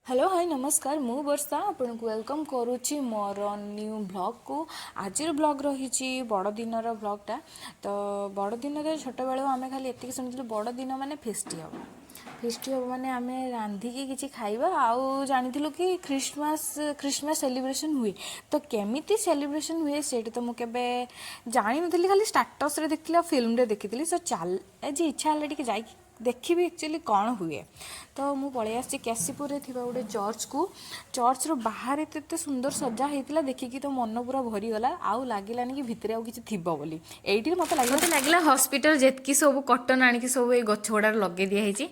Hello, high, ନମସ୍କାର। ମୁଁ ବର୍ଷା ଆପଣଙ୍କୁ welcome କରୁଛି ମୋର ନ୍ୟୁ ବ୍ଲଗ୍କୁ। ଆଜିର ବ୍ଲଗ୍ ରହିଛି ବଡ଼ଦିନର ବ୍ଲଗ୍ଟା। ତ ବଡ଼ଦିନରେ ଛୋଟବେଳୁ ଆମେ ଖାଲି ଏତିକି ଶୁଣିଥିଲୁ, ବଡ଼ଦିନ ମାନେ ଫିଷ୍ଟି ହେବ। ଫିଷ୍ଟି ହେବ ମାନେ ଆମେ ରାନ୍ଧିକି କିଛି ଖାଇବା। ଆଉ ଜାଣିଥିଲୁ କି ଖ୍ରୀଷ୍ଟମାସ ସେଲିବ୍ରେସନ୍ ହୁଏ। ତ କେମିତି ସେଲିବ୍ରେସନ୍ ହୁଏ, ସେଇଟା ତ ମୁଁ କେବେ ଜାଣିନଥିଲି। ଖାଲି ଷ୍ଟାଟସ୍ରେ ଦେଖିଥିଲି ଆଉ ଫିଲ୍ମରେ ଦେଖିଥିଲି। ସୋ ଚାଲ, ଆଜି ଇଚ୍ଛା ହେଲା ଟିକେ ଯାଇକି ଦେଖିବି ଆକ୍ଚୁଆଲି କ'ଣ ହୁଏ। ତ ମୁଁ ପଳେଇ ଆସିଛି କାଶୀପୁରରେ ଥିବା ଗୋଟେ ଚର୍ଚ୍ଚକୁ। ଚର୍ଚ୍ଚର ବାହାରେ ତ ଏତେ ସୁନ୍ଦର ସଜା ହେଇଥିଲା, ଦେଖିକି ତ ମନ ପୁରା ଭରିଗଲା। ଆଉ ଲାଗିଲାନି କି ଭିତରେ ଆଉ କିଛି ଥିବ ବୋଲି। ଏଇଠି ମୋତେ ଲାଗିଲା ମୋତେ ଲାଗିଲା ହସ୍ପିଟାଲ ଯେତିକି ସବୁ କଟନ ଆଣିକି ସବୁ ଏଇ ଗଛ ଗୁଡ଼ାରେ ଲଗେଇ ଦିଆହେଇଛି।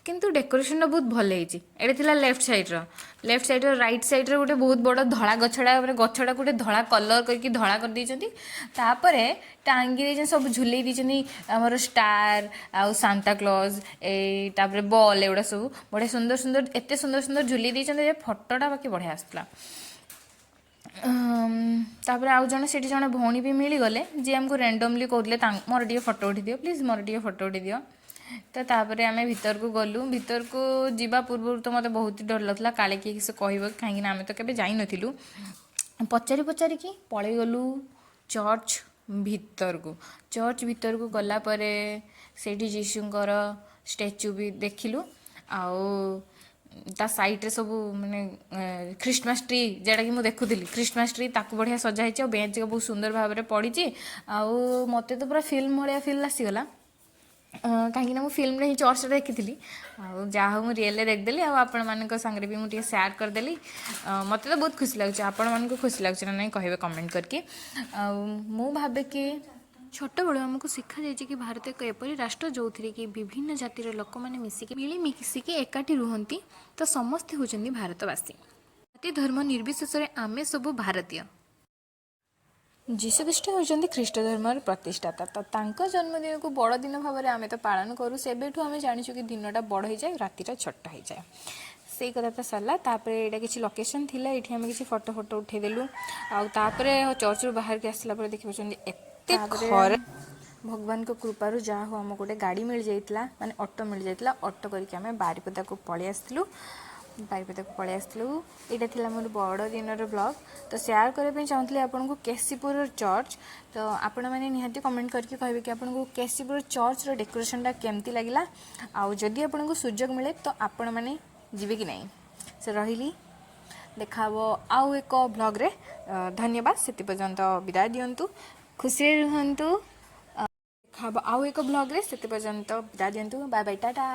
କିନ୍ତୁ ଡେକୋରେସନଟା ବହୁତ ଭଲ ହେଇଛି। ଏଇଟା ଥିଲା ଲେଫ୍ଟ ସାଇଡ୍ର। ରାଇଟ୍ ସାଇଡ୍ର ଗୋଟେ ବହୁତ ବଡ଼ ଧଳା ଗଛଟା, ମାନେ ଗଛଟାକୁ ଗୋଟେ ଧଳା କଲର୍ କରିକି ଧଳା କରିଦେଇଛନ୍ତି। ତାପରେ ଟାଙ୍ଗି ଦେଇଛନ୍ତି, ସବୁ ଝୁଲେଇ ଦେଇଛନ୍ତି ଆମର ଷ୍ଟାର ଆଉ ସାନ୍ତା କ୍ଲଜ୍, ଏଇ ତାପରେ ବଲ୍, ଏଗୁଡ଼ା ସବୁ ବଢ଼ିଆ ସୁନ୍ଦର ସୁନ୍ଦର, ଏତେ ସୁନ୍ଦର ସୁନ୍ଦର ଝୁଲେଇ ଦେଇଛନ୍ତି ଯେ ଫଟୋଟା ବାକି ବଢ଼ିଆ ଆସୁଥିଲା। ତାପରେ ଆଉ ଜଣେ ସେଠି ଜଣେ ଭଉଣୀ ବି ମିଳିଗଲେ, ଯିଏ ଆମକୁ ରାଣ୍ଡମଲି କହୁଥିଲେ, ମୋର ଟିକେ ଫଟୋ ଉଠେଇଦିଅ ପ୍ଲିଜ୍, ମୋର ଟିକେ ଫଟୋ ଉଠେଇଦିଅ। ତ ତାପରେ ଆମେ ଭିତରକୁ ଗଲୁ। ଭିତରକୁ ଯିବା ପୂର୍ବରୁ ତ ମୋତେ ବହୁତ ଡର ଲାଗୁଥିଲା, କାଳେ କିଏ କିଛି କହିବ, କାହିଁକିନା ଆମେ ତ କେବେ ଯାଇନଥିଲୁ। ପଚାରି ପଚାରିକି ପଳେଇଗଲୁ ଚର୍ଚ୍ଚ ଭିତରକୁ। ଚର୍ଚ୍ଚ ଭିତରକୁ ଗଲା ପରେ ସେଇଠି ଯୀଶୁଙ୍କର ଷ୍ଟାଚୁ ବି ଦେଖିଲୁ। ଆଉ ତା ସାଇଡ଼୍ରେ ସବୁ ମାନେ ଖ୍ରୀଷ୍ଟମାସ ଟ୍ରି, ଯେଉଁଟାକି ମୁଁ ଦେଖୁଥିଲି ଖ୍ରୀଷ୍ଟମାସ ଟ୍ରି, ତାକୁ ବଢ଼ିଆ ସଜା ହେଇଛି। ଆଉ ବେଞ୍ଚ ବହୁତ ସୁନ୍ଦର ଭାବରେ ପଡ଼ିଛି। ଆଉ ମୋତେ ତ ପୁରା ଫିଲ୍ମ ଭଳିଆ ଫିଲ୍ ଆସିଗଲା, କାହିଁକିନା ମୁଁ ଫିଲ୍ମରେ ହିଁ ଚର୍ଚ୍ଚରେ ଦେଖିଥିଲି। ଆଉ ଯାହା ହଉ, ମୁଁ ରିଏଲ୍ରେ ଦେଖିଦେଲି ଆଉ ଆପଣମାନଙ୍କ ସାଙ୍ଗରେ ବି ମୁଁ ଟିକେ ସେୟାର କରିଦେଲି। ମୋତେ ତ ବହୁତ ଖୁସି ଲାଗୁଛି। ଆପଣମାନଙ୍କୁ ଖୁସି ଲାଗୁଛି ନା ନାହିଁ, କହିବେ କମେଣ୍ଟ କରିକି। ଆଉ ମୁଁ ଭାବେ କି ଛୋଟବେଳୁ ଆମକୁ ଶିଖାଯାଇଛି କି ଭାରତ ଏକ ଏପରି ରାଷ୍ଟ୍ର, ଯେଉଁଥିରେ କି ବିଭିନ୍ନ ଜାତିର ଲୋକମାନେ ମିଶିକି ମିଳିମିଶିକି ଏକାଠି ରୁହନ୍ତି। ତ ସମସ୍ତେ ହେଉଛନ୍ତି ଭାରତବାସୀ। ଜାତି ଧର୍ମ ନିର୍ବିଶେଷରେ ଆମେ ସବୁ ଭାରତୀୟ। ଯୀଶୁଖ୍ରୀଷ୍ଟ ହେଉଛନ୍ତି ଖ୍ରୀଷ୍ଟ ଧର୍ମର ପ୍ରତିଷ୍ଠାତା। ତ ତାଙ୍କ ଜନ୍ମଦିନକୁ ବଡ଼ଦିନ ଭାବରେ ଆମେ ତ ପାଳନ କରୁ। ସେବେଠୁ ଆମେ ଜାଣିଛୁ କି ଦିନଟା ବଡ଼ ହେଇଯାଏ, ରାତିଟା ଛୋଟ ହେଇଯାଏ। ସେଇ କଥା ତ ସରିଲା। ତାପରେ ଏଇଟା କିଛି ଲୋକେସନ୍ ଥିଲା, ଏଇଠି ଆମେ କିଛି ଫଟୋ ଫଟୋ ଉଠେଇଦେଲୁ। ଆଉ ତାପରେ ଚର୍ଚ୍ଚରୁ ବାହାରିକି ଆସିଲା ପରେ ଦେଖିପାରୁଛନ୍ତି ଏତେ ଖରା। ଭଗବାନଙ୍କ କୃପାରୁ ଯାହା ହଉ, ଆମକୁ ଗୋଟେ ଗାଡ଼ି ମିଳିଯାଇଥିଲା, ମାନେ ଅଟୋ ମିଳିଯାଇଥିଲା। ଅଟୋ କରିକି ଆମେ ବାରିପଦାକୁ ପଳେଇ ଆସିଥିଲୁ। ବାରିପଦାକୁ ପଳେଇ ଆସିଥିଲୁ। ଏଇଟା ଥିଲା ମୋର ବଡ଼ ଦିନର ବ୍ଲଗ୍। ତ ସେୟାର କରିବା ପାଇଁ ଚାହୁଁଥିଲି ଆପଣଙ୍କୁ କେଶୀପୁରର ଚର୍ଚ୍ଚ। ତ ଆପଣମାନେ ନିହାତି କମେଣ୍ଟ କରିକି କହିବେ କି ଆପଣଙ୍କୁ କେଶୀପୁର ଚର୍ଚ୍ଚର ଡେକୋରେସନଟା କେମିତି ଲାଗିଲା। ଆଉ ଯଦି ଆପଣଙ୍କୁ ସୁଯୋଗ ମିଳେ, ତ ଆପଣମାନେ ଯିବେ କି ନାହିଁ? ସେ ରହିଲି, ଦେଖାହେବ ଆଉ ଏକ ବ୍ଲଗ୍ରେ। ଧନ୍ୟବାଦ। ସେଥି ପର୍ଯ୍ୟନ୍ତ ବିଦାୟ ଦିଅନ୍ତୁ, ଖୁସିରେ ରୁହନ୍ତୁ। ଦେଖାହେବ ଆଉ ଏକ ବ୍ଲଗ୍ରେ, ସେଥି ପର୍ଯ୍ୟନ୍ତ ବିଦାୟ ଦିଅନ୍ତୁ। Bye bye, Tata.